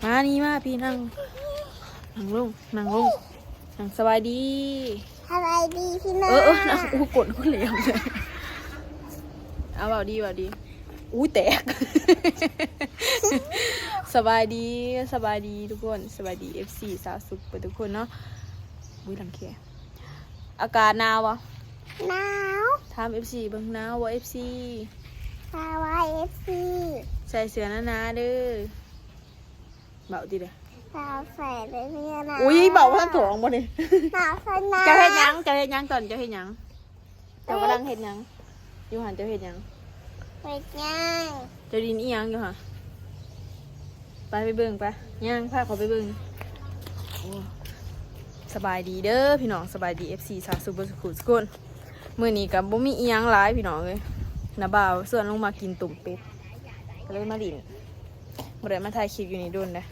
ມານີ້ມາ ພີ່ນັ່ງ ນັ່ງລົງ ນັ່ງລົງ ນັ່ງ ສະບາຍດີ ສະບາຍດີພີ່ນ້ອງ ເອີ ເອີ ນັ່ງ ອູ້ ກົ້ນກູແຫຼມ ເອົາ ເວົ້າດີ ເວົ້າດີ ອູ້ ແຕກ ສະບາຍດີ ສະບາຍດີທຸກຄົນ ສະບາຍດີ ເອັຟຊີ ຊາວສຸກເບິດທຸກຄົນເນາະ ອຸ້ຍ ລັງແຄ ອາກາດໜາວບໍ່? ໜາວ ຖາມເອັຟຊີເບິ່ງ ໜາວບໍ່ເອັຟຊີ? ໜາວວ່າເອັຟຊີ ໃສ່ເສື້ອໜາໆເດີ ເວົ້າຕິເດີ ໜາວໃສ່ເສື້ອໜາ ອຸ້ຍ ເວົ້າບໍ່ທັນຖອງບໍ່ນີ້ ໜາວໃສ່ໜາ ເຈົ້າເຮັດຫຍັງ? ເຈົ້າເຮັດຫຍັງ? ຕອນເຈົ້າເຮັດຫຍັງ? ເຈົ້າກຳລັງເຮັດຫຍັງ? ຢູ່ຫັ້ນເຈົ້າເຮັດຫຍັງ? ເຮັດຫຍັງ? ເຈົ້າຫຼິ້ນອີ່ຫຍັງຢູ່ຫັ້ນ? ໄປ ໄປເບິ່ງໄປ ຍ່າງພາຂ້ອຍໄປເບິ່ງ ໂອ້ ສະບາຍດີເດີພີ່ນ້ອງ ສະບາຍດີ ເອັຟຊີ ຊາວສຸກເບິດສູ່ທຸກຄົນ ມື້ນີ້ກໍບໍ່ມີອີ່ຫຍັງຫຼາຍພີ່ນ້ອງເອີຍ ນ້າບ່າວຊວນລົງມາກິນຕົ້ມເປັດ ກໍເລີຍມາຫຼິ້ນ ບໍ່ໄດ້ມາຖ່າຍຄລິບຢູ່ນີ້ດົນແລ້ວ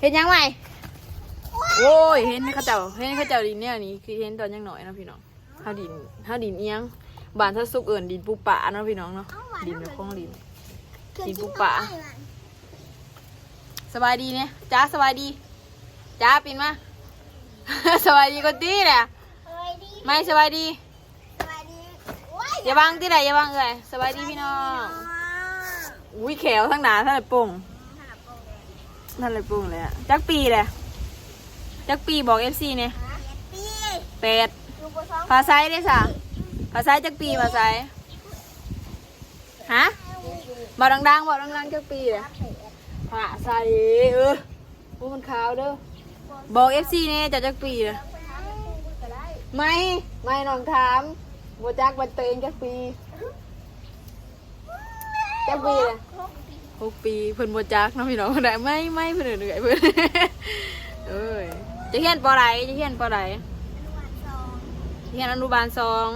ເຮັດຫຍັງໃໝ່? ໂອ້ຍ ເຫັນເຂົາເຈົ້າ ເຫັນເຂົາເຈົ້າຫຼິ້ນແນວນີ້ ຄືເຫັນຕອນຍັງນ້ອຍເນາະພີ່ນ້ອງ ເຮົາດິນ ເຮົາດິນອີ່ຫຍັງ? ບ້ານຊາວສຸກເອີ້ນດິນປູປາເນາະພີ່ນ້ອງເນາະ ດິນແບບຂອງຫຼິ້ນ ດິນປູປາ ສະບາຍດີແນ່ ຈ້າ ສະບາຍດີ ຈ້າ ປິ່ນມາ ສະບາຍດີກ່ອນຕິແຫຼະ ໃໝ່ ສະບາຍດີ ສະບາຍດີ ໂອ້ຍ ຢ່າບັງຕິແຫຼະ ຢ່າບັງເອື້ອຍ ສະບາຍດີພີ່ນ້ອງ ອຸ້ຍ ແຂ້ວທາງໜ້າທັນໄດ້ປົ່ງ ນັ້ນແຫຼະປຸ້ງແຫຼະ ຈັກປີແຫຼະ ຈັກປີບອກເອັຟຊີແດ່ ແປດ ພາໄຊເດ້ສະ ພາໄຊຈັກປີ ພາໄຊ ຮະ ເວົ້າດັງໆ ເວົ້າດັງໆ ຈັກປີແຫຼະ ພາໄຊ ເອີ ໂອ້ ມັນຂາວເດີ ບອກເອັຟຊີແດ່ ເຈົ້າຈັກປີແຫຼະ ໃໝ່ ໃໝ່ ນ້ອງຖາມ ບໍ່ຈັກວ່າຕົວເອງຈັກປີ ຈັກປີລະ? ຫົກປີ ຫົກປີ ເພິ່ນບໍ່ຈັກເນາະພີ່ນ້ອງ ໄດ້ໃໝ່ ໃໝ່ ເພິ່ນເອີ້ນເອື້ອຍເພິ່ນ ເອີຍ ຈະຮຽນ ປໍ ໃດ? ຈະຮຽນ ປໍ ໃດ? ຮຽນອະນຸບານສອງ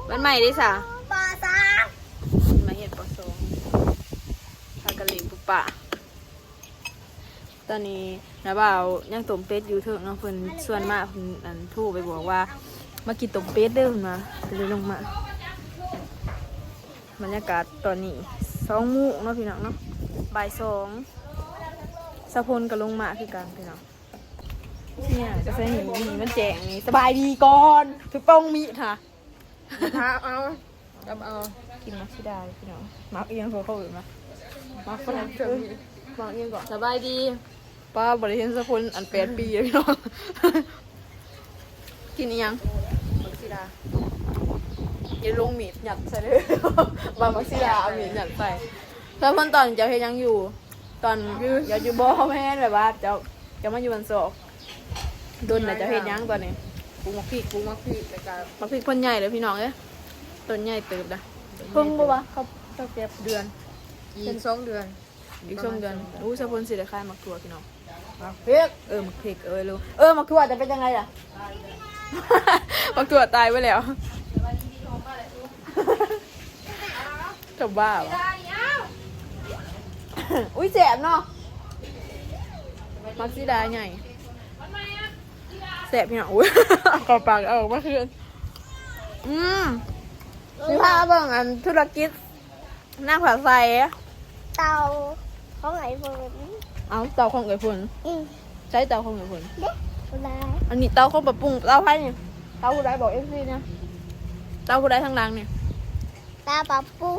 ບ້ານໃໝ່ເດ້ສະ? ປໍ ສາມ ມາຮຽນ ປໍ ສອງ ພາກັນຫຼິ້ນປຸບປະ ຕອນນີ້ນ້າບ່າວຍັງຕົ້ມເປັດຢູ່ເທິງເນາະ ເພິ່ນຊວນມາ ເພິ່ນ ອັນ ໂທໄປບອກວ່າ ມາກິນຕົ້ມເປັດເດີ ເພິ່ນວ່າ ກໍເລີຍລົງມາ ບັນຍາກາດຕອນນີ້ສອງໂມງເນາະພີ່ນ້ອງເນາະ ບ່າຍສອງ ສາວພົນກໍລົງມາຄືກັນພີ່ນ້ອງ ເນຍ ກໍໃສ່ນີ້ ນີ້ມັນແຈ້ງນີ້ ສະບາຍດີກ່ອນ ຖືປ້ອງມີດຫາ ເອົາ ເອົາ ກັບເອົາ ກິນໝາກສີດາພີ່ນ້ອງ ໝາກອີ່ຫຍັງເຂົາເອີ້ນວ່າ ໝາກຝຣັ່ງ ໝາກອີ່ຫຍັງເກາະ ສະບາຍດີ ປ້າ ບໍ່ໄດ້ເຫັນສາວພົນອັນແປດປີແລ້ວພີ່ນ້ອງ ກິນອີ່ຫຍັງ ໝາກສີດາ ຢ່າລົງມີດຍັດໃສ່ເດີ ວ່າໝາກສີດາເອົາມີດຍັດໃສ່ ສາວພົນ ຕອນເຈົ້າເຮັດຫຍັງຢູ່ ຕອນ ຢ່າຢູ່ ບໍ່ແມ່ນ ແບບວ່າເຈົ້າ ເຈົ້າມາຢູ່ບ້ານຊອກ ດົນແລ້ວ ເຈົ້າເຮັດຫຍັງຕອນນີ້? ປູກໝາກພິກ ປູກໝາກພິກ ແລ້ວກໍ ໝາກພິກເພິ່ນໃຫຍ່ເດີພີ່ນ້ອງເອີຍ ຕົ້ນໃຫຍ່ເຕີບນະ ເພິ່ງບໍ່ວະ ເຂົາ ເຂົາເກັບເດືອນ ອີກສອງເດືອນ ອີກສອງເດືອນ ປະມານສອງເດືອນ ອູ້ ສາວພົນຊິໄດ້ຂາຍໝາກຖົ່ວພີ່ນ້ອງ ໝາກພິກ ເອີ ໝາກພິກ ເອີ ເອີ ໝາກຖົ່ວຈະເປັນຈັ່ງໃດລະ? ໝາກຖົ່ວຕາຍໄປແລ້ວ. ຈະບ້າວະ ອຸ້ຍ ແຊບເນາະ ໝາກສີດາໃຫຍ່ ແຊບພີ່ນ້ອງ ອຸ້ຍ ເຂົ້າປາກເອົາອອກມາຄືນ ອືມ ຊິພາເບິ່ງອັນທຸລະກິດ ນາງຜາໄຊ ເຕົາຂອງອ້າຍເພິ່ນ ເອົາ ເຕົາຂອງເອື້ອຍເພິ່ນ ອືມ ໃຊ້ເຕົາຂອງເອື້ອຍເພິ່ນ ເດ້ ບໍ່ຫຼາຍ ອັນນີ້ເຕົາຂອງປ້າປຸ້ງ ເຕົາໃຜນີ້ ເຕົາຜູ້ໃດ ບອກເອັຟຊີແດ່ ເຕົາຜູ້ໃດທາງຫຼັງນີ້ ເຕົາປ້າປຸ້ງ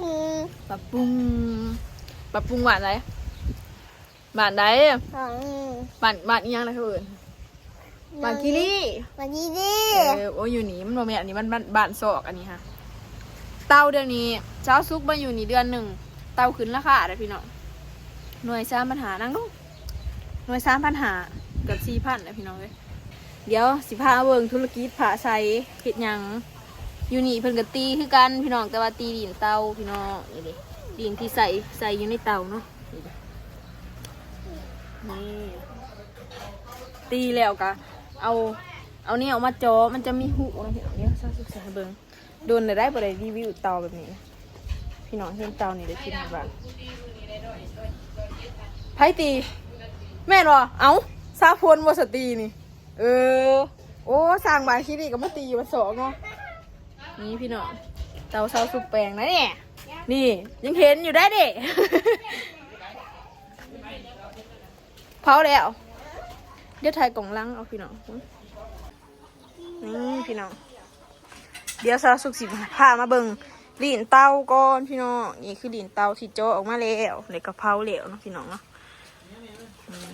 ປ້າປຸ້ງ ປ້າປຸ້ງບ້ານໃດ? ບ້ານໃດ? ບ້ານ ບ້ານອີ່ຫຍັງນະເຂົາເອີ້ນ ບ້ານຂີ້ລີ້ ບ້ານຂີ້ລີ້ ເອີ ໂອ້ຍ ຢູ່ນີ້ມັນບໍ່ແມ່ນ ອັນນີ້ມັນ ບ້ານ ບ້ານຊອກ ອັນນີ້ຫະ ເຕົາດຽວນີ້ຊາວສຸກມາຢູ່ນີ້ເດືອນໜຶ່ງ ເຕົາຂຶ້ນລາຄາເດ້ພີ່ນ້ອງ ໜ່ວຍສາມພັນຫ້າ ນັ່ງລົງ ໜ່ວຍສາມພັນຫ້າ ເກືອບສີ່ພັນແລ້ວພີ່ນ້ອງເອີຍ ດຽວຊິພາເບິ່ງທຸລະກິດພະໄຊເຮັດຫຍັງ ຢູ່ນີ້ເພິ່ນກໍຕີຄືກັນພີ່ນ້ອງ ແຕ່ວ່າຕີດິນເຕົາພີ່ນ້ອງ ນີ້ເດ້ ດິນທີ່ໃສ່ ໃສ່ຢູ່ໃນເຕົາເນາະ ນີ້ເດ້ ນີ້ ຕີແລ້ວກໍເອົາ ເອົາແນວມາຈໍ ມັນຈະມີຮູເນາະ ດຽວຊາວສຸກໃສ່ໃຫ້ເບິ່ງ ດົນແລ້ວໄດ໋ ບໍ່ໄດ້ຣີວິວເຕົາແບບນີ້ ພີ່ນ້ອງເຫັນເຕົານີ້ໄດ້ຄິດຮອດວ່າ ໃຜຕີ ແມ່ນບໍ່? ເອົ້າ ສາວພົນບໍ່ ສະຕີນີ້ ເອີ ໂອ້ ສ້າງບ້ານຂີ້ລີ້ກໍມາຕີຢູ່ບ້ານຊອກເນາະ ນີ້ພີ່ນ້ອງ ເຕົາຊາວສຸກແປງນະນີ້ ນີ້ຍັງເຫັນຢູ່ໄດ໋ນີ້. ເຜົາແລ້ວ. ດຽວຖ່າຍກ້ອງຫຼັງເອົາພີ່ນ້ອງ. ນີ້ພີ່ນ້ອງ ດຽວສາວສຸກຊິພາມາເບິ່ງລີ້ນເຕົາກ່ອນພີ່ນ້ອງ. ນີ້ຄືລີ້ນເຕົາທີ່ເຈາະອອກມາແລ້ວ ແລ້ວກໍເຜົາແລ້ວເນາະພີ່ນ້ອງເນາະ. ອືມ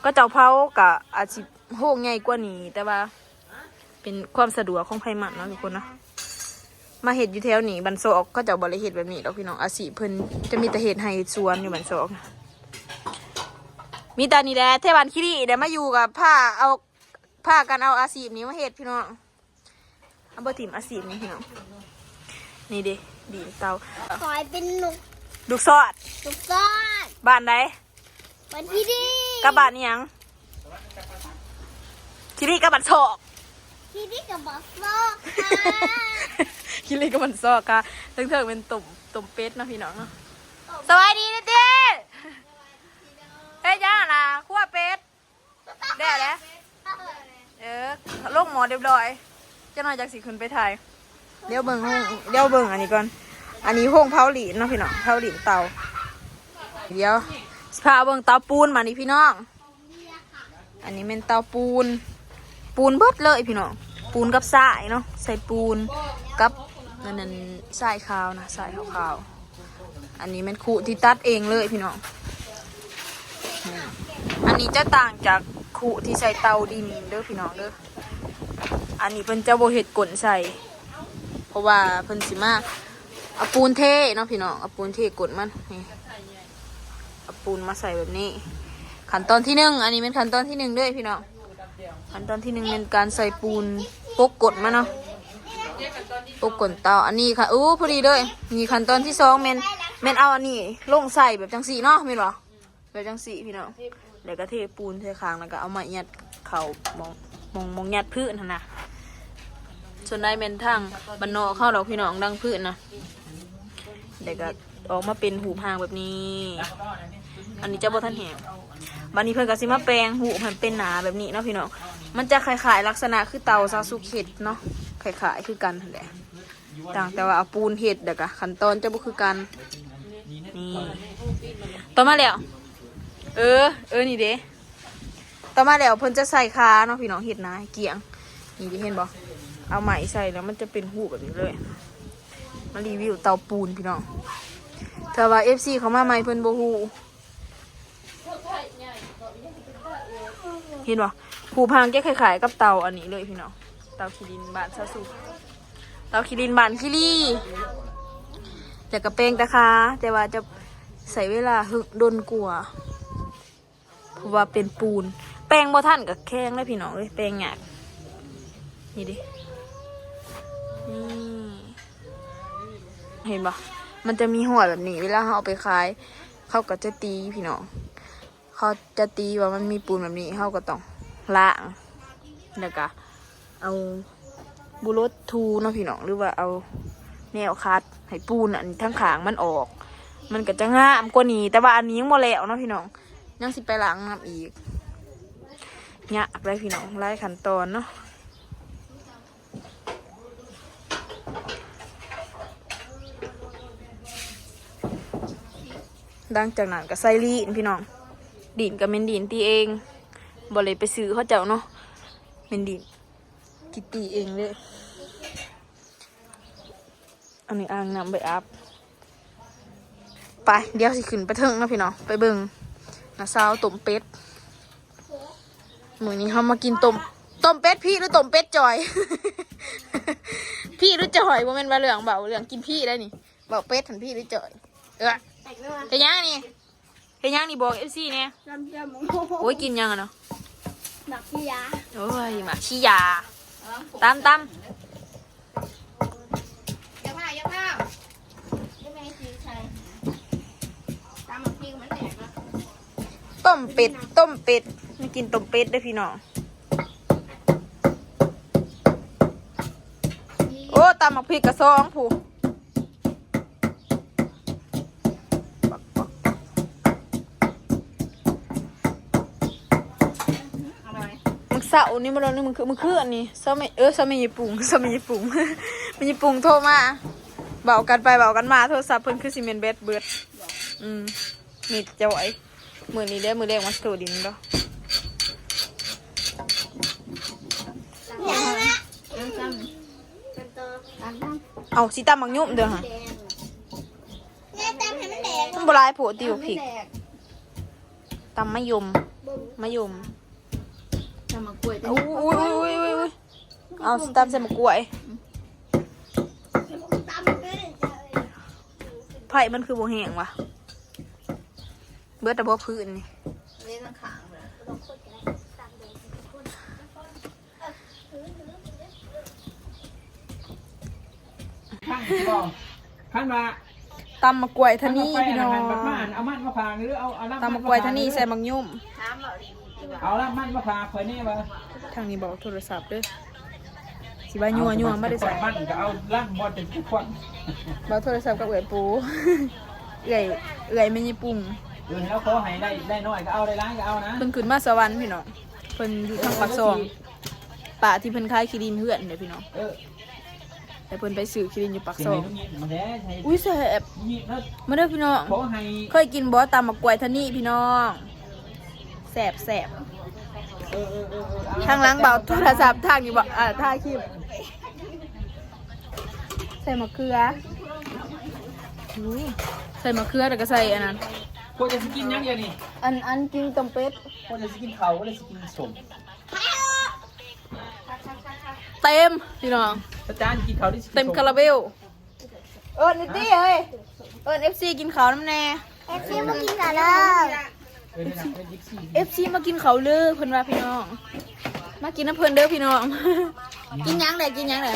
ເຂົາເຈົ້າເຜົາກໍອາດຊິໂຮງໃຫຍ່ກວ່ານີ້ ແຕ່ວ່າ ເປັນຄວາມສະດວກຂອງໃຜມັນເນາະທຸກຄົນເນາະ. ມາເຮັດຢູ່ແຖວນີ້ ບ້ານຊອກເຂົາເຈົ້າບໍ່ໄດ້ເຮັດແບບນີ້ດອກພີ່ນ້ອງ. ອາຊີບເພິ່ນຈະມີແຕ່ເຮັດໄຮ່ເຮັດສວນຢູ່ບ້ານຊອກ. ມີແຕ່ນີ້ແຫຼະ ແຖວບ້ານຄີລີໄດ້ມາຢູ່ກໍພາເອົາ ພາກັນເອົາອາຊີບນີ້ມາເຮັດພີ່ນ້ອງ. ເອົາບໍ່ຖິ້ມອາຊີບນີ້ພີ່ນ້ອງ. ນີ້ເດ້ ດິນເຕົາ ຂ້ອຍເປັນລູກ ລູກຊອດ ລູກຊອດ. ບ້ານໃດ? ບ້ານຄີລີ ກັບບ້ານອີ່ຫຍັງ? ຄີລີກັບບ້ານຊອກ ຄີລີກັບບ້ານຊອກຄ່ະ ຄີລີກັບບ້ານຊອກຄ່ະ. ເທິງໆເປັນຕົ້ມ ຕົ້ມເປັດເນາະພີ່ນ້ອງເນາະ. ສະບາຍດີເດ້ຕິ ເຮັດຫຍັງນະ? ຄົວເປັດ ແລ້ວແຫຼະ ເອີ ລົງໝໍ້ຮຽບຮ້ອຍ ຈັກໜ້ອຍຈັກຊິຂຶ້ນໄປຖ່າຍ. ດຽວເບິ່ງໂຮງ ດຽວເບິ່ງອັນນີ້ກ່ອນ. ອັນນີ້ໂຮງເຜົາລີ້ນເນາະພີ່ນ້ອງ ເຜົາລີ້ນເຕົາ. ດຽວຊິພາເບິ່ງເຕົາປູນບາດນີ້ພີ່ນ້ອງ. ອັນນີ້ແມ່ນເຕົາປູນ ປູນເບິດເລີຍພີ່ນ້ອງ ປູນກັບຊາຍເນາະ ໃສ່ປູນກັບອັນນັ້ນ ຊາຍຂາວນະ ຊາຍຂາວໆ. ອັນນີ້ແມ່ນຄຸທີ່ຕັດເອງເລີຍພີ່ນ້ອງ. ອັນນີ້ຈະຕ່າງຈາກຄຸທີ່ໃສ່ເຕົາດິນເດີພີ່ນ້ອງເດີ. ອັນນີ້ເພິ່ນຈະບໍ່ເຮັດກົ້ນໃສ່ ເພາະວ່າເພິ່ນຊິມາເອົາປູນເທເນາະພີ່ນ້ອງ ເອົາປູນເທກົ້ນມັນນີ້ ເອົາປູນມາໃສ່ແບບນີ້. ຂັ້ນຕອນທີໜຶ່ງ ອັນນີ້ແມ່ນຂັ້ນຕອນທີໜຶ່ງເດີພີ່ນ້ອງ. ຂັ້ນຕອນທີໜຶ່ງແມ່ນການໃສ່ປູນປົກກົ້ນມັນເນາະ ປົກກົ້ນເຕົາ. ອັນນີ້ຄ່ະ ໂອ້ ພໍດີເລີຍ. ນີ້ຂັ້ນຕອນທີສອງແມ່ນ ແມ່ນເອົາອັນນີ້ລົງໃສ່ແບບຈັ່ງຊີ້ເນາະ ແມ່ນບໍ່? ແບບຈັ່ງຊີ້ພີ່ນ້ອງ ແລ້ວກໍເທປູນໃສ່ຂ້າງ ແລ້ວກໍເອົາໄມ້ຍັດເຂົ້າໝ່ອງ ໝ່ອງ ໝ່ອງຍັດພື້ນຫັ້ນນະ. ສ່ວນໃຫຍ່ແມ່ນທາງບ້ານນອກເຮົາດອກພີ່ນ້ອງ ດັງພື້ນນະ ແລ້ວກໍອອກມາເປັນຮູບຮ່າງແບບນີ້. ອັນນີ້ຈະບໍ່ທັນແຫ້ງ ບາດນີ້ເພິ່ນກໍຊິມາແປງຮູບໃຫ້ເປັນໜ້າແບບນີ້ເນາະພີ່ນ້ອງ. ມັນຈະຄ້າຍໆລັກສະນະຄືເຕົາສາວສຸກເຮັດເນາະ ຄ້າຍໆຄືກັນຫັ້ນແຫຼະ. ຕ່າງແຕ່ວ່າເອົາປູນເຮັດ ແລ້ວກະຂັ້ນຕອນຈະບໍ່ຄືກັນ. ນີ້ ຕໍ່ມາແລ້ວ ເອີ ເອີ ນີ້ເດ້ ຕໍ່ມາແລ້ວເພິ່ນຈະໃສ່ຄາເນາະພີ່ນ້ອງ ເຮັດໜ້າໃຫ້ກ້ຽງ. ນີ້ເດ້ ເຫັນບໍ່ ເອົາໄມ້ໃສ່ແລ້ວມັນຈະເປັນຮູບແບບນີ້ເລີຍ. ມາຣີວິວເຕົາປູນພີ່ນ້ອງ ເທື່ອວ່າເອັຟຊີເຂົ້າມາໃໝ່ເພິ່ນບໍ່ຮູ້. ເຫັນບໍ່ ຮູບຮ່າງຈະຄ້າຍໆກັບເຕົາອັນນີ້ເລີຍພີ່ນ້ອງ ເຕົາຂີ້ດິນບ້ານສາວສຸກ ເຕົາຂີ້ດິນບ້ານຄີລີ. ແລ້ວກໍແປງຕາຄາ ແຕ່ວ່າຈະໃຊ້ເວລາເຫິງດົນກວ່າ ເພາະວ່າເປັນປູນ ແປງບໍ່ທັນກໍແຂງເດ້ພີ່ນ້ອງເອີຍ ແປງຍາກ. ນີ້ເດ້ ນີ້ ເຫັນບໍ່ ມັນຈະມີຮອຍແບບນີ້ ເວລາເຮົາເອົາໄປຂາຍ ເຂົາກໍຈະຕີພີ່ນ້ອງ ເຂົາຈະຕີວ່າມັນມີປູນແບບນີ້ ເຮົາກໍຕ້ອງລ້າງ ແລ້ວກະເອົາບູລົດຖູເນາະພີ່ນ້ອງ ຫຼືວ່າເອົາແນວຂັດໃຫ້ປູນອັນທາງຂ້າງມັນອອກ ມັນກໍຈະງາມກວ່ານີ້. ແຕ່ວ່າອັນນີ້ຍັງບໍ່ແລ້ວເນາະພີ່ນ້ອງ ຍັງຊິໄປລ້າງນຳອີກ ຍາກເດ້ພີ່ນ້ອງ ຫຼາຍຂັ້ນຕອນເນາະ. ຫຼັງຈາກນັ້ນກໍໃສ່ລີ້ນພີ່ນ້ອງ ລີ້ນກໍແມ່ນລີ້ນຕີເອງ ບໍ່ໄດ້ໄປຊື້ເຂົາເຈົ້າເນາະ ແມ່ນລີ້ນທີ່ຕີເອງເລີຍ. ອັນນີ້ອ່າງນ້ຳໄວ້ອາບ. ໄປ ດຽວຊິຂຶ້ນໄປເທິງເນາະພີ່ນ້ອງ ໄປເບິ່ງນ້າສາວຕົ້ມເປັດ. ມື້ນີ້ເຮົາມາກິນຕົ້ມ ຕົ້ມເປັດພີ້ ຫຼືຕົ້ມເປັດຈ່ອຍ? ພີ້ ຫຼືຈ່ອຍ? ບໍ່ແມ່ນວ່າເລື່ອງເວົ້າເລື່ອງກິນພີ້ໄດ໋ນີ້ ເວົ້າເປັດຫັ້ນພີ້ ຫຼືຈ່ອຍ? ເອີ ເຮັດຫຍັງນີ້ ເຮັດຫຍັງນີ້ ບອກເອັຟຊີແດ່. ໂອ້ຍ ກິນຫຍັງອະເນາະ ໝາກຂີ້ຢາ. ໂອ້ຍ ໝາກຂີ້ຢາ ຕຳ ຕຳ. ຢ່າພາ ຢ່າພາ ແມ່ຊິໃສ່ ຕຳໝາກພິກມັນແຕກເນາະ. ຕົ້ມເປັດ ຕົ້ມເປັດ ມາກິນຕົ້ມເປັດເດີ້ພີ່ນ້ອງ. ໂອ້ ຕຳໝາກພິກກະສອງຜູ້. ມື້ເຊົ້ານີ້ ມື້ ມື້ຄືນນີ້ ຊາວແມ່ ເອີ ຊາວແມ່ຍາຍປຸງ ຊາວແມ່ຍາຍປຸງ ແມ່ຍາຍປຸງໂທມາ ເວົ້າກັນໄປເວົ້າກັນມາ ໂທລະສັບເພິ່ນຄືຊິແມ່ນແບັດເບິດ. ອືມ ມີແຕ່ຈ່ອຍ ມື້ນີ້ແຫຼະ ມື້ແລງມາໂຕດິນເນາະ. ເອົາ ຊິຕຳໝາກຍົມເດີ້ຫະ. ມັນບໍ່ຫຼາຍໂພດຕິ ບັກພິກ. ຕຳມະຍົມ ມະຍົມ ຕຳໝາກກ້ວຍ. ໂອ້ຍ ເອົາ ຊິຕຳໃສ່ໝາກກ້ວຍ. ໄຟມັນຄືບໍ່ແຮງວະ? ເບິດແຕ່ບໍ່ພື້ນນີ້. ຄັນວ່າ ຕຳໝາກກ້ວຍທາງນີ້ພີ່ນ້ອງ. ເອົາມັນມາຝາກ ເອົາ ເອົາຕຳໝາກກ້ວຍທາງນີ້ໃສ່ໝາກຍົມ. ເອົາລາບມັນມາຝາກຂ້ອຍແດ່ວ່າ. ທາງນີ້ເວົ້າໂທລະສັບເດີ້. ຊິວ່າຍົວໆ ມາແຕ່ໃສ? ມັນກໍເອົາລາບມັນເປັນຂວັນ. ເວົ້າໂທລະສັບກັບເອື້ອຍປູ ເອື້ອຍ ເອື້ອຍແມ່ຍາຍປຸງ. ເອີ ແລ້ວຂໍໃຫ້ໄດ້ ໄດ້ໜ້ອຍກໍເອົາ ໄດ້ຫຼາຍກໍເອົານະ. ເພິ່ນຂຶ້ນມາສະຫວັນພີ່ນ້ອງ. ເພິ່ນຢູ່ທາງປາກຊ່ອງ ປ້າທີ່ເພິ່ນຂາຍຂີ້ດິນເຮືອນເດ້ພີ່ນ້ອງ. ເອີ ແຕ່ເພິ່ນໄປຊື້ຂີ້ດິນຢູ່ປາກຊ່ອງ. ອຸ້ຍ ແຊບ. ມາເດີ້ພີ່ນ້ອງ. ເຄີຍກິນບໍ່ ຕຳໝາກກ້ວຍທາງນີ້ພີ່ນ້ອງ? ແຊບໆ. ທາງຫຼັງເບົາໂທລະສັບ ທາງນີ້ເບົາ ອ່າ ຖ່າຍຄລິບ. ໃສ່ມະເຂືອ ໃສ່ມະເຂືອ ແລ້ວກໍໃສ່ອັນນັ້ນ. ພວກເຈົ້າຊິກິນຫຍັງດຽວນີ້? ອັນ ອັນກິນຕົ້ມເປັດ. ພວກເຈົ້າຊິກິນເຂົ້າ ຫຼືຊິກິນສົ້ມ? ເຕັມພີ່ນ້ອງ. ອາຈານກິນເຂົ້າ ຫຼືຊິກິນ ເຕັມຄາຣາເບວ. ເອີ້ນຕິເອີຍ ເອີ້ນເອັຟຊີກິນເຂົ້ານຳແດ່. ເອັຟຊີມາກິນເຂົ້າເດີ ເອັຟຊີມາກິນເຂົ້າເດີ ເພິ່ນວ່າພີ່ນ້ອງ. ມາກິນນຳເພິ່ນເດີພີ່ນ້ອງ. ກິນຫຍັງແດ່ ກິນຫຍັງແດ່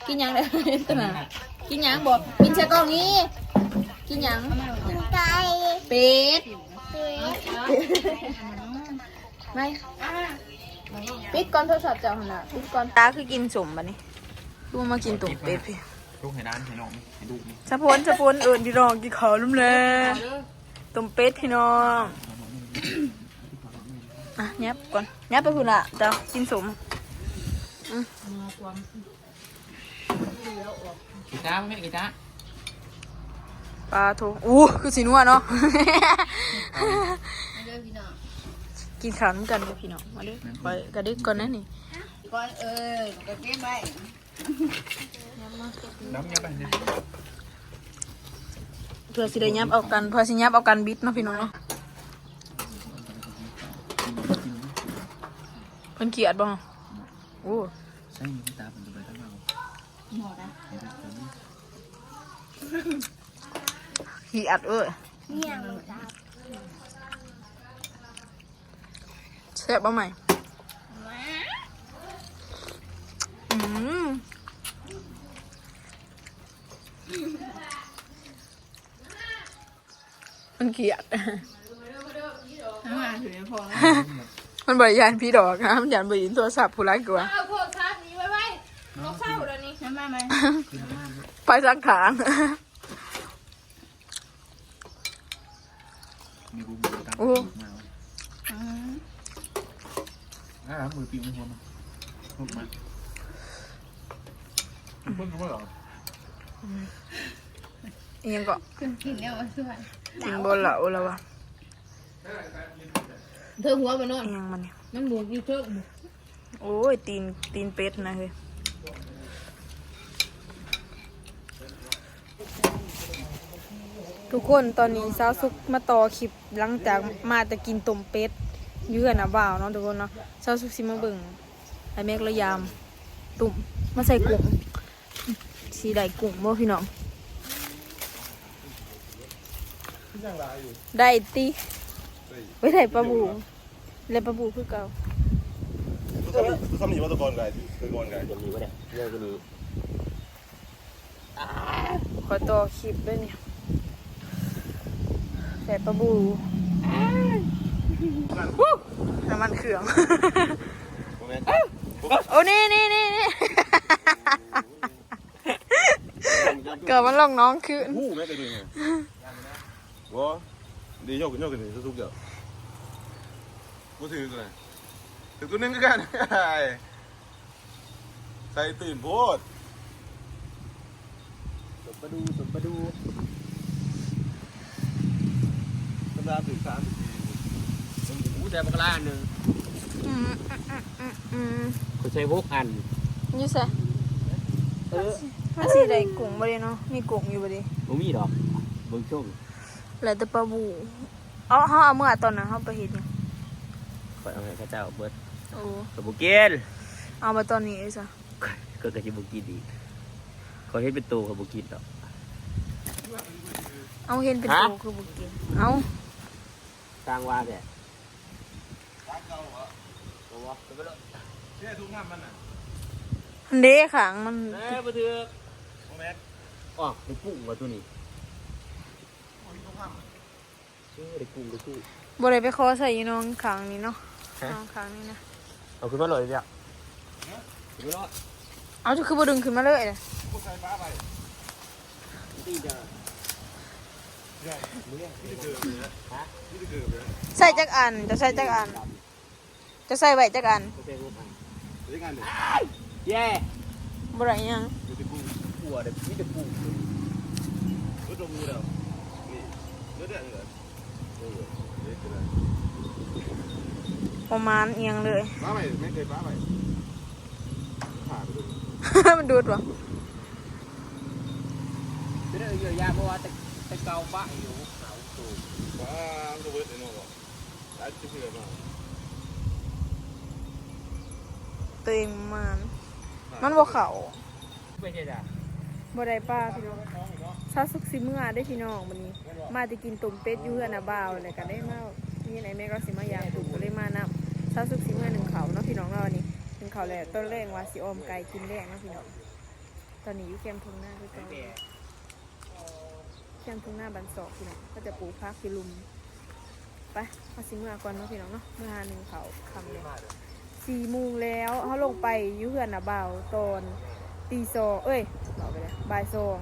ກິນຫຍັງແດ່? ກິນຫຍັງບໍ່? ກິນໃສ່ກ້ອງນີ້. ກິນຫຍັງ? ກິນໄກ່ ເປັດ ເປັດ. ໄປ ປິດກ່ອນໂທລະສັບເຈົ້າຫັ້ນນະ ປິດກ່ອນ. ຕາຄືກິນສົ້ມບັດນີ້ ຄືມາກິນຕົ້ມເປັດພີ້. ລຸກໃຫ້ຫຼານໃຫ້ນ້ອງ ໃຫ້ລູກນີ້. ສະພົນ ສະພົນ ເອີ້ນພີ່ນ້ອງກິນເຂົ້ານຳແດ່. ຕົ້ມເປັດພີ່ນ້ອງ. ອ່ະ ຫຍັບກ່ອນ ຫຍັບໄປພຸ້ນລະ ເຈົ້າກິນສົ້ມ. ອືມ ກີຕາແມ່ ກີຕາ. ປາໂທ ໂອ້ ຄືຊິນົວເນາະ. ມາເດີພີ່ນ້ອງ ກິນເຂົ້ານຳກັນເດີພີ່ນ້ອງ. ມາເດີ ຂ້ອຍກະເດັກກ່ອນນະນີ້ ກ່ອນ. ເອີ ກະເກັບໄວ້ ນຳ ຫຍັບໄປນີ້ ເພື່ອຊິໄດ້ຫຍັບເອົາກັນ ເພື່ອຊິຫຍັບເອົາກັນບິດເນາະພີ່ນ້ອງເນາະ. ເພິ່ນຄຽດບໍ່? ໂອ້ ໃສ່ນີ້ ຕາເພິ່ນຈະໄປທາງເຮົາ. ຄຽດເອີຍ. ແຊບບໍ່ໃໝ່? ອືມ ມັນຄຽດ ມັນບໍ່ໄດ້ຢ້ານຜີດອກນະ ມັນຢ້ານບໍ່ໄດ້ຍິນໂທລະສັບຜູ້ຫຼາຍກວ່າ. ເອົາໂທລະສັບນີ້ໄວ້ ໄວ້ ບໍ່ເຊົາແລ້ວນີ້ ມາ ມາ ໄປສັກຖານ. ໂອ້ ອືມ ອ່າ ມືປີ້ງຫົວມາ ລຸກມາ ເບິ່ງກໍບໍ່ຫຼອກ. ອີ່ຫຍັງເກາະ? ກິນແລ້ວວ່າຊ່ວຍ ກິນບໍ່ເຫຼົ້າແລ້ວວ່າ ເທິງຫົວບໍ່ນອນ ອີ່ຫຍັງມັນນີ້ ມັນໝູກຢູ່ເທິງ. ໂອ້ຍ ຕີນ ຕີນເປັດນະເຮີຍ. ທຸກຄົນ ຕອນນີ້ສາວສຸກມາຕໍ່ຄລິບ ຫຼັງຈາກມາແຕ່ກິນຕົ້ມເປັດຢູ່ເຮືອນອ້າຍບ່າວເນາະທຸກຄົນເນາະ. ສາວສຸກຊິມາເບິ່ງອ້າຍແມັກລາວຢາມ ຕຸ້ມມາໃສ່ກຸ້ງ ຊິໄດ້ກຸ້ງບໍ່ພີ່ນ້ອງ? ໄດ້ຕິ ໄດ້ ໂອ້ຍ ໄດ້ປາບູ ໄດ້ປາບູຄືເກົ່າ. ຊ້ຳນີ້ວ່າຕະກ່ອນກາຍ ແຕ່ກ່ອນກາຍ ຈະມີບໍ່ໄດ້ ເລື່ອງກະມີ. ຂໍຕໍ່ຄລິບເດີ້ນີ້ ແຊບປາບູ ນ້ຳມັນເຄື່ອງ ບໍ່ແມ່ນ ໂອ້ ນີ້ໆໆໆ ເກີດມັນລົງໜອງຄືນ. ໂອ້ ແມ່ນໄປເບິ່ງ ບໍ່ ດີ ຍົກຂຶ້ນ ຍົກຂຶ້ນ ສຸກໆ ເຈົ້າ ບໍ່ຖືກເລີຍ ຖືກຕົວໜຶ່ງຄືກັນ. ໃສ່ຕື່ນໂພດ ສົມປາດູ ສົມປາດູ ສົມ ສາມສິບສີ່ ໂອ້ ແຕ່ບັກຫຼາໜຶ່ງ ອືມ ອືມ ອືມ ອືມ ຂ້ອຍໃສ່ຫົກອັນ ຢູ່ໃສ? ເອີ ມັນຊິໄດ້ກຸ້ງບໍ່ເດເນາະ? ມີກຸ້ງຢູ່ບໍ່ເດ? ບໍ່ມີດອກ ເບິ່ງຊົງ ແລ້ວແຕ່ປາບູ. ເອົາ ເຮົາເອົາເມືອຕອນນັ້ນ ເຮົາໄປເຮັດຫຍັງ? ຂ້ອຍເອົາໃຫ້ເຂົາເຈົ້າເບິດ. ໂອ້ ຂ້ອຍບໍ່ກິນ. ເອົາ ບາດຕອນນີ້ເອີຊະ? ຂ້ອຍກໍຊິບໍ່ກິນອີກ. ຂ້ອຍເຫັນເປັນໂຕ ຂ້ອຍບໍ່ກິນດອກ. ເອົາ ເຫັນເປັນໂຕ ຮະ? ຄືບໍ່ກິນ? ເອົາ ສ້າງວ່າແທ້. ອັນເດຂ້າງມັນ ເອີ ບໍ່ຖືກ. ອໍ ໄດ້ກຸ້ງວ່າໂຕນີ້. ໂອ້ຍ ເອີ ໄດ້ກຸ້ງ ໄດ້ກຸ້ງ. ບໍ່ໄດ້ໄປຂໍໃສ່ຢູ່ໜອງຂ້າງນີ້ເນາະ. ຮະ? ໜອງຂ້າງນີ້ນະ. ເອົາຂຶ້ນມາໂລດເດ. ຮະ? ຂຶ້ນມາໂລດ. ເອົາ ເຈົ້າຄືບໍ່ດຶງຂຶ້ນມາເລີຍ? ບໍ່ໃສ່ປາໄວ້. ໃສ່ຈັກອັນ? ເຈົ້າໃສ່ຈັກອັນ? ຈະໃສ່ໄວ້ຈັກອັນ? ເອົາໃສ່ຫົກອັນ. ເຮັດງານເດ້. ແຍ່. ບໍ່ໄດ້ຫຍັງ. ມີແຕ່ກຸ້ງ. ຂົວເດ້ ມີແຕ່ກຸ້ງ. ເບິດລົງຢູ່ແລ້ວ. ນີ້ ເບິດແລ້ວນີ້ແຫຼະ. ເອີ ເຮັດໄດ້. ບໍ່ມານອີ່ຫຍັງເລີຍ. ປາໄວ້ ແມ່ນເຄີຍປາໄວ້. ຂາດໄປໂດນ. ມັນດູດບໍ່? ເປັນເລື່ອງເຢີຍຢາ ເພາະວ່າແຕ່ ແຕ່ເກົ່າປະຢູ່ ຫາໂຕ. ປາ ມັນກໍເບິດແນ່ນອນ. ຕົວເອງມານ ມັນບໍ່ເຂົ້າ. ບໍ່ໄດ້ປາພີ່ນ້ອງ. ຊາວສຸກຊິເມືອເດ້ພີ່ນ້ອງ. ມື້ນີ້ມາແຕ່ກິນຕົ້ມເປັດຢູ່ເຮືອນນ້າບ່າວ ແລ້ວກໍໄດ້ມາ ມີໄອ້ແມັກລາວຊິມາຢາມ ກໍເລີຍມານຳ. ຊາວສຸກຊິເມືອໜຶ້ງເຂົ້າເນາະພີ່ນ້ອງເນາະ. ອັນນີ້ໜຶ້ງເຂົ້າແລ້ວ ຕອນແລງວ່າຊິອອມໄກ່ກິນແລງເນາະພີ່ນ້ອງ. ຕອນນີ້ຢູ່ແຄມທົ່ງນາຄືເກົ່າ. ແຄມທົ່ງນາບ້ານຊອກພີ່ນ້ອງ ເຂົາຈະປູກຜັກຢູ່ລຸ່ມ. ໄປ ເຮົາຊິເມືອກ່ອນເນາະພີ່ນ້ອງເນາະ. ເມືອຫາໜຶ້ງເຂົ້າ ຄ່ຳແລ້ວ ສີ່ໂມງແລ້ວ. ເຮົາລົງໄປຢູ່ເຮືອນນ້າບ່າວຕອນຕີສອງ ເອີຍ ເວົ້າໄປແລ້ວ ບ່າຍສອງ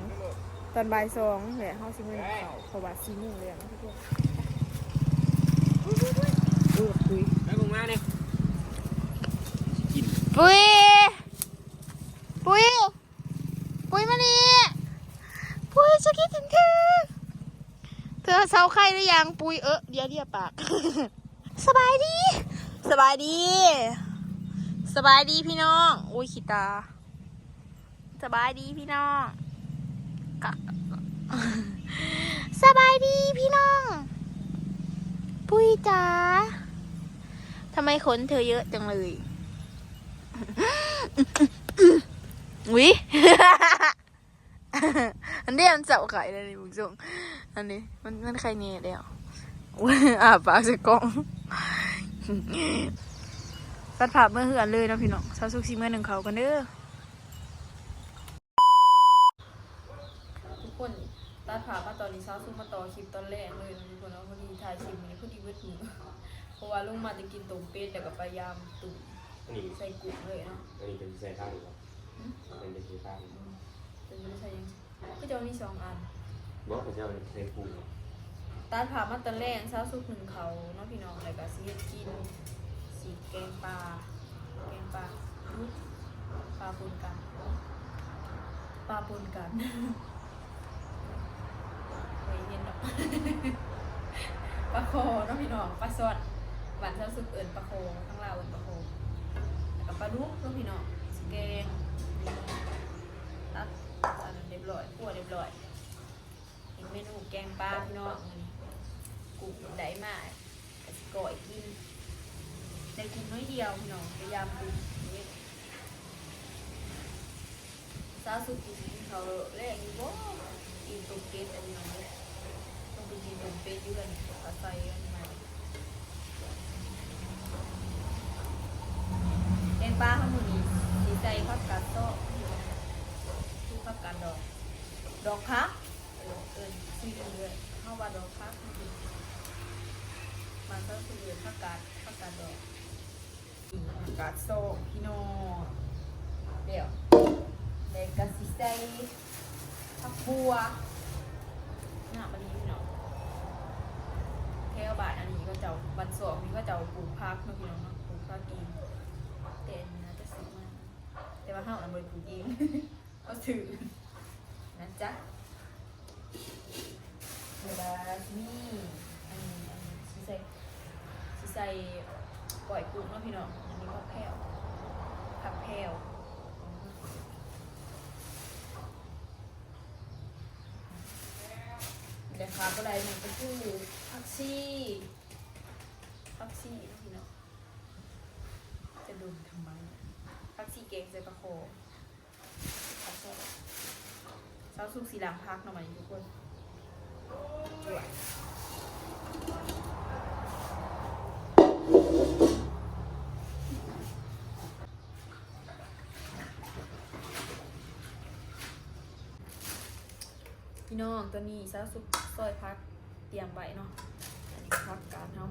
ຕອນບ່າຍສອງແຫຼະ. ເຮົາຊິເມືອໜຶ້ງເຂົ້າ ເພາະວ່າສີ່ໂມງແລ້ວເນາະທຸກຄົນ. ເອີ ປຸ້ຍ ໄປເບິ່ງມານີ້ ກິນ ປຸ້ຍ ປຸ້ຍ. ປຸ້ຍມານີ້ ປຸ້ຍ ສະກິດເຖິງເທີ ເທີເຊົາໄຂ້ຫຼືຍັງ? ປຸ້ຍ ເອີ ດຽວ ດຽວປາກ. ສະບາຍດີ ສະບາຍດີ ສະບາຍດີພີ່ນ້ອງ. ໂອ້ຍ ຂີ້ຕາ. ສະບາຍດີພີ່ນ້ອງ. ສະບາຍດີພີ່ນ້ອງ. ປຸ້ຍຈ໋າ ທຳໄມຂົນເທີເຢີະຈັງເລີຍ? ອຸ້ຍ ອັນນີ້ມັນເຊົາໄຂ້ແລ້ວນີ້ ເບິ່ງຊົງ. ອັນນີ້ມັນ ມັນໄຂ້ແນ່ແລ້ວ. ໂອ້ຍ ອ້າປາກໃສ່ກ້ອງ. ຕັດພາບເມືອເຮືອນເລີຍເນາະພີ່ນ້ອງ. ຊາວສຸກຊິເມືອໜຶ້ງເຂົ້າກ່ອນເດີ. ທຸກຄົນ ຕັດພາບມາຕອນນີ້ ຊາວສຸກມາຕໍ່ຄລິບຕອນແລງເລີຍເນາະທຸກຄົນເນາະ. ພໍດີຖ່າຍຄລິບມື້ນີ້ພໍດີເບິດມື້ ເພາະວ່າລົງມາແຕ່ກິນຕົ້ມເປັດ ແລ້ວກໍໄປຢາມຕູ້ ອັນນີ້ ໃສ່ກຸ້ງເລີຍເນາະ. ອັນນີ້ເປັນໃສ່ທາງນີ້ບໍ່? ຫຶ? ເປັນໃສ່ທາງນີ້. ອືມ ເປັນໃສ່ຫຍັງ? ຄືຈະມີສອງອັນ. ບໍ່ ເຂົາເຈົ້າໃສ່ກຸ້ງ. ຕັດພາບມາຕອນແລງ ຊາວສຸກໜຶ້ງເຂົ້າເນາະພີ່ນ້ອງ ແລ້ວກໍຊິເຮັດກິນ ຊິແກງປາ ແກງປາດຸກ ປາປົນກັນ ປາປົນກັນ ບໍ່ເຫັນດອກ ປາຄໍເນາະພີ່ນ້ອງ ປາຊ່ອນ. ບ້ານຊາວສຸກເອີ້ນປາຄໍ ທາງລາວເອີ້ນປາຄໍ. ແລ້ວກໍປາດຸກເນາະພີ່ນ້ອງ ຊິແກງ. ຕັດອັນນັ້ນຮຽບຮ້ອຍ ຂົ້ວຮຽບຮ້ອຍ. ເຮັດເມນູແກງປາພີ່ນ້ອງ ມື້ນີ້ກຸ້ງໄດ້ມາ ກໍຊິກ້ອຍກິນ. ໄດ້ກິນໜ້ອຍດຽວພີ່ນ້ອງ ໄປຢາມກຸ້ງ. ນີ້ ຊາວສຸກຊິກິນເຂົ້າແລງຢູ່ບໍ່? ກິນຕົ້ມເປັດ ອັນນີ້ເນາະ ຕ້ອງໄປກິນຕົ້ມເປັດຢູ່ເຮືອນປາໄຊ ອັນໃໝ່. ແກງປາເຮົາມື້ນີ້ຊິໃສ່ຜັກກາດຊອກ ຄືຜັກກາດດອກ ດອກຄາ ເອີ້ນ ເອີ້ນຊື່ເລື່ອຍ ເຮົາວ່າດອກຄາ ມັນກໍຄືເອີ້ນຜັກກາດ ຜັກກາດດອກ ຜັກກາດຊອກພີ່ນ້ອງ. ແລ້ວ ແລ້ວກໍຊິໃສ່ຜັກບົວ ງາມອີ່ຫຼີພີ່ນ້ອງ. ແຖວບ້ານອັນນີ້ເຂົາເຈົ້າ ບ້ານຊອກນີ້ເຂົາເຈົ້າປູກຜັກເນາະພີ່ນ້ອງເນາະ ປູກຜັກກິນ. ແຕ່ອັນນີ້ໜ້າຈະຊື້ມາ ແຕ່ວ່າເຮົານະບໍ່ໄດ້ປູກເອງ ເຂົາຊື້ນະຈ໊ະ. ແລ້ວກໍມີອັນນີ້ ໃສ່ກ້ອຍກຸ້ງເນາະພີ່ນ້ອງ. ອັນນີ້ຜັກແພວ ຜັກແພວ ແລະຂາດບໍ່ໄດ້ນັ້ນກໍຄືຜັກຊີ ຜັກຊີເນາະພີ່ນ້ອງ. ຈະດົນທຳໄມ ຜັກຊີແກງໃສ່ປາຄໍ. ສາວສຸກຊິລ້າງຜັກເນາະ ບາດນີ້ທຸກຄົນ. ພີ່ນ້ອງ ຕອນນີ້ສາວສຸກຊອຍຜັກ ຕຽມໄວ້ເນາະ. ອັນນີ້ກໍຜັກກາດເຮົາ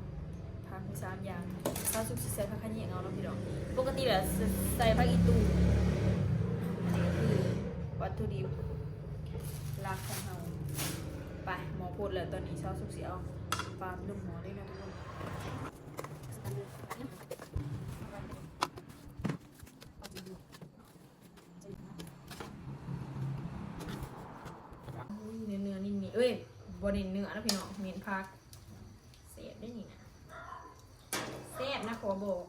ຜັກມີສາມຢ່າງ. ສາວສຸກຊິໃສ່ຜັກຂະແຍງເອົາເນາະພີ່ນ້ອງ. ປົກກະຕິແລ້ວ ໃສ່ຜັກອີຕູ່. ອັນນີ້ກໍຄືວັດຖຸດິບຫຼັກຂອງເຮົາ. ໄປ ໝໍ້ພົດແລ້ວ. ຕອນນີ້ສາວສຸກຊິເອົາປາໄປລົງໝໍ້ເລີຍເນາະທຸກຄົນ. ເນື້ອໆ ເນັ້ນໆ ເອີຍ ບໍ່ເນັ້ນເນື້ອນະພີ່ນ້ອງ ເນັ້ນຜັກ. ແຊບເດ້ນີ້ນະ ແຊບນະ ຂໍບອກ.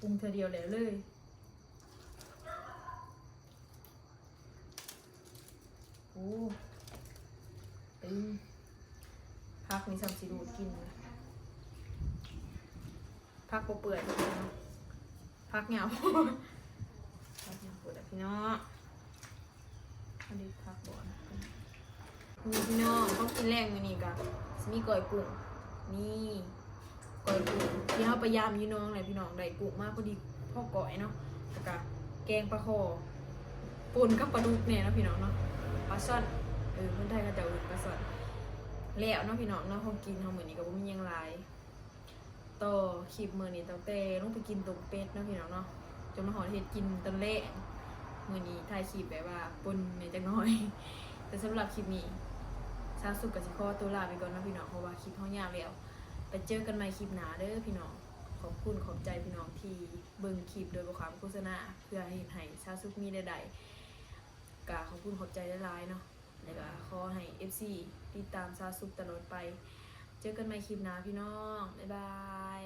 ປຸງເທື່ອດຽວແລ້ວເລີຍ. ໂອ້ ຕຶງ ຜັກນີ້ຊ່ຳຊິດູດກິ່ນ. ຜັກບໍ່ເປື່ອຍ ຜັກຫຍ້າວ ຜັກຫຍ້າວໂພດແຫຼະພີ່ນ້ອງ. ອັນນີ້ຜັກບໍ່ ນີ້ພີ່ນ້ອງ ຂອງກິນແລງມື້ນີ້ກະຊິມີກ້ອຍກຸ້ງ. ນີ້ ກ້ອຍກຸ້ງທີ່ເຮົາໄປຢາມຢູ່ໜອງແຫຼະພີ່ນ້ອງ ໄດ້ກຸ້ງມາພໍດີພໍກ້ອຍເນາະ. ແລ້ວກະແກງປາຄໍ ປົນກັບປາດຸກແດ່ເນາະພີ່ນ້ອງເນາະ. ປາຊ່ອນ ເອີ ຄົນໄທເຂົາເຈົ້າເອີ້ນປາຊ່ອນ. ແລ້ວເນາະພີ່ນ້ອງເນາະ ຂອງກິນເຮົາມື້ນີ້ກໍບໍ່ມີຫຍັງຫຼາຍ. ຕໍ່ຄລິບມື້ນີ້ ຕັ້ງແຕ່ລົງໄປກິນຕົ້ມເປັດເນາະພີ່ນ້ອງເນາະ ຈົນມາຮອດເຮັດກິນຕອນແລງ. ມື້ນີ້ຖ່າຍຄລິບແບບວ່າປົນແດ່ຈັກໜ້ອຍ ແຕ່ສຳລັບຄລິບນີ້ ສາວສຸກກໍຊິຂໍຕົວລາໄປກ່ອນເນາະພີ່ນ້ອງ ເພາະວ່າຄລິບເຮົາຍາວແລ້ວ. ໄປເຈີກັນໃໝ່ຄລິບໜ້າເດີພີ່ນ້ອງ. ຂອບຄຸນຂອບໃຈພີ່ນ້ອງທີ່ເບິ່ງຄລິບໂດຍບໍ່ຂ້າມໂຄສະນາ ເພື່ອເຮັດໃຫ້ສາວສຸກມີລາຍໄດ້. ກະຂອບຄຸນຂອບໃຈຫຼາຍໆເນາະ ແລ້ວກະຂໍໃຫ້ເອັຟຊີຕິດຕາມສາວສຸກຕະຫຼອດໄປ. ເຈີກັນໃໝ່ຄລິບໜ້າພີ່ນ້ອງ ບາຍບາຍ.